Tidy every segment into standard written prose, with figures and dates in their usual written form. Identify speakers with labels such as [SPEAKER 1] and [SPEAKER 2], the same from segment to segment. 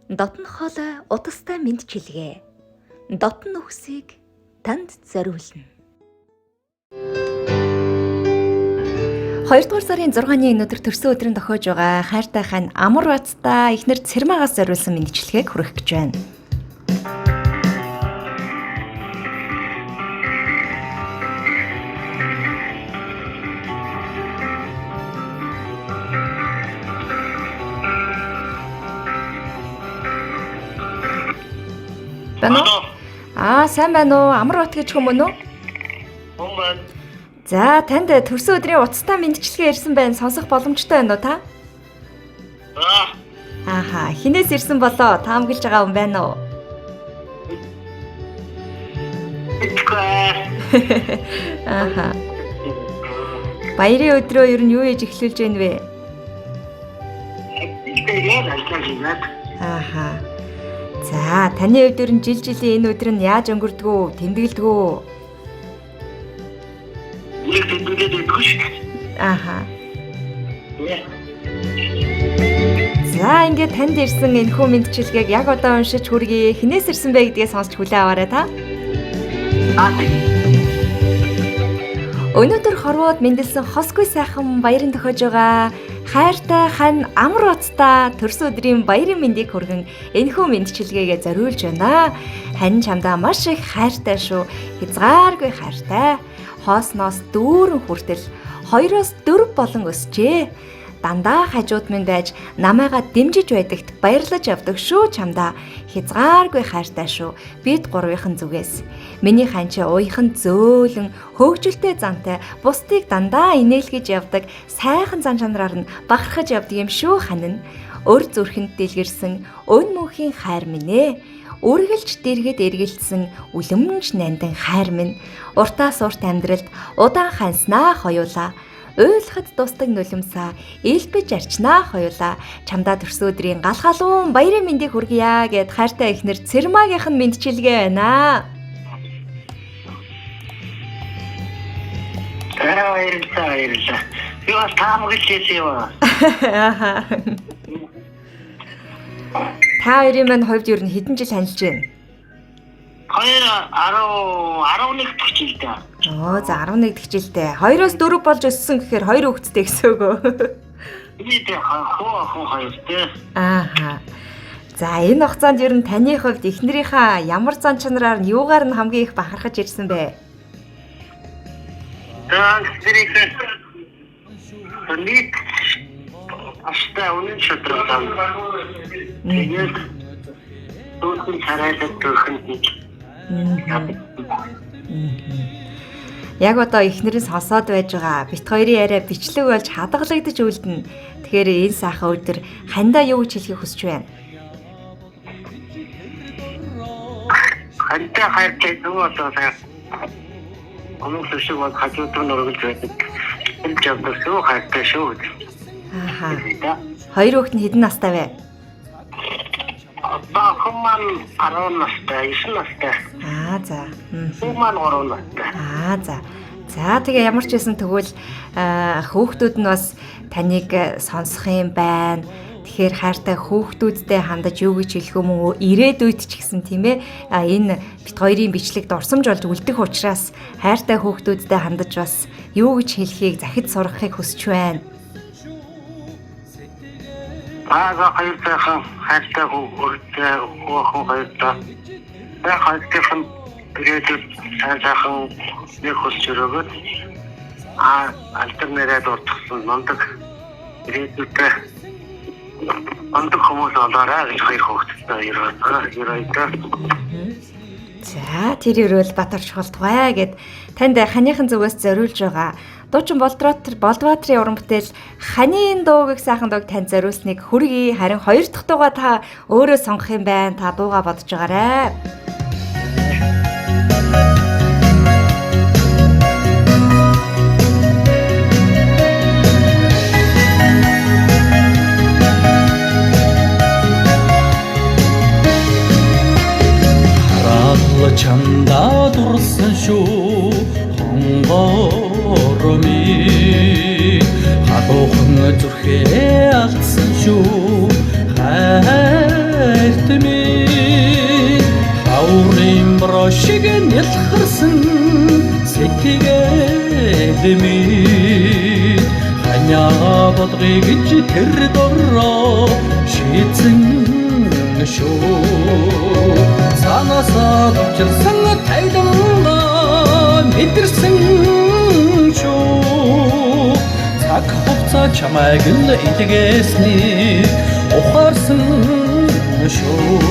[SPEAKER 1] Дотн хоолой утастай мэндчилгээ. Дотн үхсийг танд зориулна. 2 дугаар сарын 6-ны энэ өдөр төрсөн өдрийн тохиож байгаа хайртай хань Амар Бацтай эхнэр Цэрмагаас зориулсан мэндчилгээг хүргэх гэж байна. Байна уу? Аа, сайн байна уу? Амар Бат гэж хүмүүс үү?
[SPEAKER 2] Хүн байна.
[SPEAKER 1] За, танд төрсөн өдрийн утастай мэндчилгээ ирсэн байна. Сонсох боломжтой байна уу та?
[SPEAKER 2] Аа,
[SPEAKER 1] Ааха, хинээс ирсэн болоо? Таамаглаж байгаа хүн байна уу?
[SPEAKER 2] мэдгүй.
[SPEAKER 1] Ааха. Баярын өдрөө ер нь юу хийж эхлүүлж байна вэ?
[SPEAKER 2] Тэгээд ажиллаж хийгээд
[SPEAKER 1] Ааха. За, таны хувьд ер нь жил жилийн энэ өдөр нь яаж өнгөрдөг үү? Тэмдэглэдэг үү?
[SPEAKER 2] нэг тэмдэглээд өгөх шүү дээ.
[SPEAKER 1] Ааха. За, ингээд танд ирсэн энэхүү мэндчилгээг яг одоо уншиж хүргэе. Хинээс ирсэн бэ гэдгээ сонсч хүлээн аваарай та.
[SPEAKER 2] Аа, тийм.
[SPEAKER 1] Өнөөдөр хорвоод мэндэлсэн хосгүй сайхан баярын тохиож байгаа хайртай хань Амар Бацтай төрсөн өдрийн баярын мэндийг хүргэн энэхүү мэндчилгээгээ зориулж байна. Хань чамдаа маш их хайртай шүү. Хязгааргүй хайртай. Хоосноос дүүрэн хүртэл 2-оос 4 болон өсжээ. Дандаа хажууд минь байж намайгаа дэмжиж байдагт баярлаж явдаг шүү чамдаа. Хязгааргүй хайртай шүү. Бид гурвынхан зүгээс. Миний хань чи уяхан зөөлөн, хөгжилтэй зантай, бусдыг дандаа инээлгэж явдаг, сайхан зан чанараар нь бахархаж явдаг юм шүү хань нь. Өр зүрхэнд дэлгэрсэн өн мөнхийн хайр минь ээ. Үргэлж дэргэд эргэлдсэн үлэмж нандин хайр минь. Уртаас урт амьдралд удаан ханснаа хоёулаа. Уйлахад тусдаг нулимсаа элбэж арчнаа хоёулаа. Чамдаа төрсөн өдрийн гал халуун баярын мэндийг хүргье гэд хайртай эхнэр Цэрмагийнх нь мэндчилгээ байна.
[SPEAKER 2] Аа, баярлалаа, баярлалаа. Би бас таамаглаж хийсэн юм аа.
[SPEAKER 1] Ааха. Та хоёрын маань хувьд ер нь хэдэн жил танилж байна?
[SPEAKER 2] 2 10 11 дэх жилдээ.
[SPEAKER 1] Оо за 11 дэх жилдээ. 2-оос 4 болж өссөн гэхээр хоёр хүүхэдтэй гэсэн үг үү?
[SPEAKER 2] Би тэг хөө охин хоёр дээ.
[SPEAKER 1] Ааха. За энэ хугацаанд ер нь таны хувьд эхнэрийнхаа ямар зан чанараар нь юугаар нь хамгийн их бахархаж ирсэн бэ?
[SPEAKER 2] За, зэрэг нийт аштай үнэн шудраг зам. Тэгээд дүүхэн царайлаг дүүхэн гэж.
[SPEAKER 1] Яг одоо эхнэрээ сонсоод байж байгаа. Бит хоёрын яриа бичлэг болж хадгалагдаж үлдэнэ. Тэгэхээр энэ сайхан өдөр хандаа юу гэж хэлхийг хүсэж байна?
[SPEAKER 2] Хантай хайртай зүг болоо сайн. Өмнөх шиг бол хажууд нь өргөлж байдаг. Энэ жавдаг шүү хайртай шүү гэж.
[SPEAKER 1] Ааха.
[SPEAKER 2] Хэлээ.
[SPEAKER 1] Хоёр хүүхэд нь хэдэн настай вэ?
[SPEAKER 2] Одоо охин маань 10 настай, 9 настай.
[SPEAKER 1] Аа за.
[SPEAKER 2] Хүү маань 3 настай.
[SPEAKER 1] Аа за. За тэгээ ямар ч байсан тэгвэл хүүхдүүд нь бас таныг сонсох юм байна. Тэгэхээр хайртай хүүхдүүдтэй хандаж юу гэж хэлэх юм уу? Ирээдүйд ч гэсэн тийм ээ. А энэ бит хоёрын бичлэг дурсамж болж үлдэх учраас хайртай хүүхдүүдтэй хандаж бас юу гэж хэлхийг захид сургахыг хүсэж байна.
[SPEAKER 2] Аа хоёр сайхан хайртай хүү өртөө хүү охин хоёртой. Тэгээ хоёртынх нь ирээдүйд сайн сайхан нэг хөлч өрөөгөөд аа алдар нэрээ дурдсан мундаг ирээдүйдээ мундаг хүмүүс болоорой гэж хоёр хүүхэдтэй ерөөдөө.
[SPEAKER 1] За тэр өрөөл Батар чухалтгай гэд танд ханыхан зүгээс зориулж байгаа. Дуучин Болдбаатрын уран бүтээл ханийн дууг их сайхан дууг танд зориулсныг хүргэе. Харин хоёр дахь дуугаа та өөрөө сонгох юм байна. Та дуугаа бодож байгаарай.
[SPEAKER 3] Хараал чамдаа дурсан шүү хонгор минь халуухан зүрхээ алдсан шүү хайртай. тэр дороо шийдсэн шүү. Цаанаасаа учирсан тайлангаа мэдэрсэн шүү. Цаг хугацаа чамайг л илгээснийг ухаарсан шүү.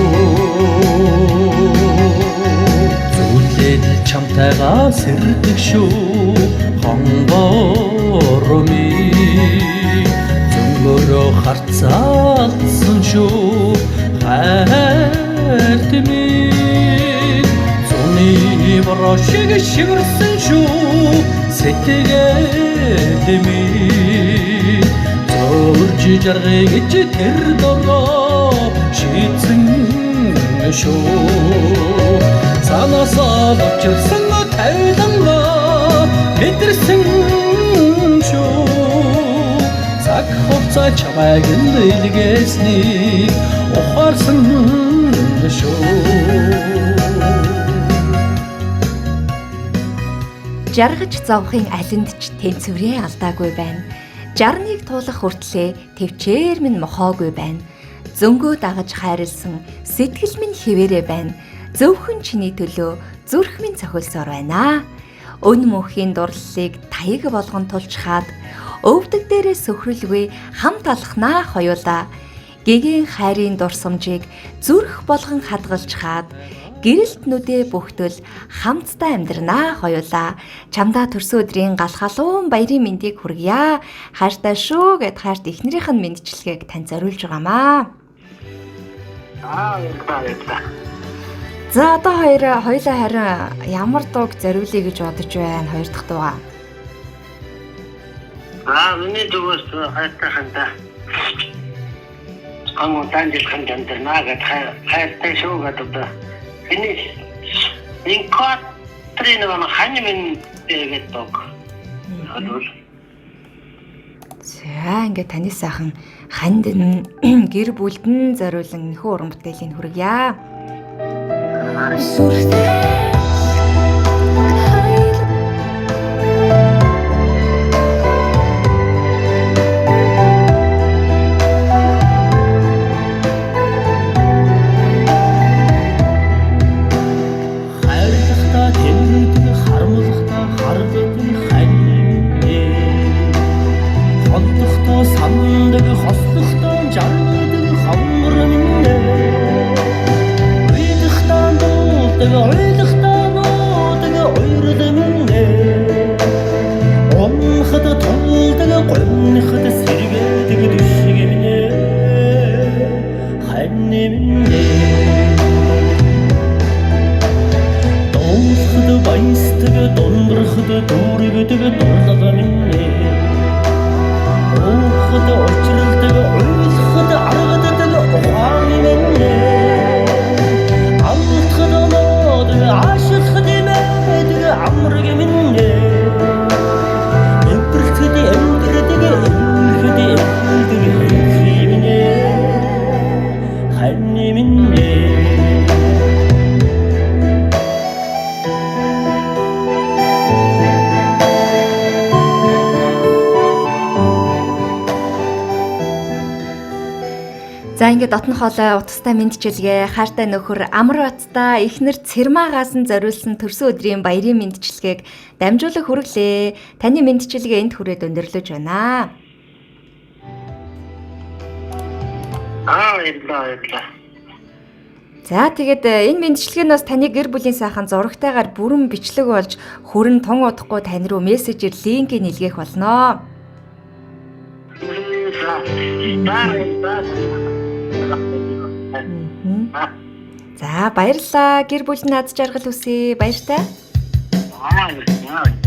[SPEAKER 3] Зүйлээд чамтайгаа сэрдэг шүү. Хонгор минь зөнгөрөө харцаалсан шүү. Хайрт минь зуны бороо шиг шивэрсэн шүү. Сэтгэл минь зөөрж жаргая гэж тэр дороо шийдсэн шүү. Цаанаасаа учирсан тайлангаа мэдэрсэн шүү. Цаг хугацаа чамайг л илгээснийг ухаарсан шүү.
[SPEAKER 1] Жаргаж зовхын алинд ч тэнцвэрээ алдаагүй байна. Жарныг туулах хүртлээ төвчээр минь мохоогүй байна. Зөнгөө дагаж хайрлсан сэтгэл минь хിവэрэ байна. Зөвхөн чиний төлөө зүрх минь цохилсоор байна. Өн мөнхийн дурлалыг таяг болгон тулчхаад өвдөг дээрээ сөхрөлгүй хамт алхнаа хоёулаа. Гэгээн хайрын дурсамжийг зүрх болгон хадгалж хаад гэрэлт нүдээ бүхтөл хамтдаа амьдрнаа хоёулаа. Чамдаа төрсөн өдрийн гал халуун баярын мэндийг хүргье. Хайртай шүү гэд хайрт эхнэрийнх нь мэндчилгээг тань зориулж байгаамаа.
[SPEAKER 2] Аа, баярлалаа.
[SPEAKER 1] За одоо хоёр хоёулаа харин ямар дууг зориулъя гэж бодож байна хоёр дахь дуугаа.
[SPEAKER 2] За, миний зүгээс хайртай хандаа. Хан удаан жил ханд амьдрнаа гэд хайртай шүү гэд одоо энэ инкатрын нэг хань минь гэдэг дог. Хөлвөл.
[SPEAKER 1] За ингээд таны сайхан ханд нь гэр бүлд нь зориулан нөхөө уран бүтээлийн хүргье.
[SPEAKER 4] Сүртэй хайр
[SPEAKER 3] Хайрлахдаа тэмдэг, харамлахдаа харгадаг хань минь. Холдохдоо сандаг, хослохдоо жаргадаг хонгор минь. Уйдахдаа дуулдаг, уйлахдаа нуудаг уйрал минь. Унахад тулдаг, гонход сэргээдэг дүшиг минь. Хань минь. Дуулахад баясдаг, дундрахад дүүргэдэг дурлал минь. Уухад учралдаг, уйлахад аргадаг ухаан минь. Амтхад оноодог, аашихад имээдэг амраг минь. Эвбэрхэд амьдрдаг, эвлэхэд эвлэдэг хэнхий минь. Хань минь.
[SPEAKER 1] За ингээд дотн хоолой утастай мэндчилгээ, хайртай нөхөр Амар Баттай эхнэр Цэрмаагаас нь зориулсан төрсөн өдрийн баярын мэндчилгээг дамжуулах хүргэлээ. Таны мэндчилгээ энд хүрээд өндөрлөж байна.
[SPEAKER 2] Аа, баярлалаа, баярлалаа.
[SPEAKER 1] За тэгээд энэ мэндчилгээ нь бас таны гэр бүлийн сайхан зурагтайгаар бүрэн бичлэг болж хүрэн тун удахгүй тань руу мессежээр линкийг нэлгээх болно.
[SPEAKER 2] За, баярлалаа. За
[SPEAKER 1] За баярлалаа. Гэр бүлийн над жаргал хүсье. Баяртай.
[SPEAKER 2] Аа, баярлалаа.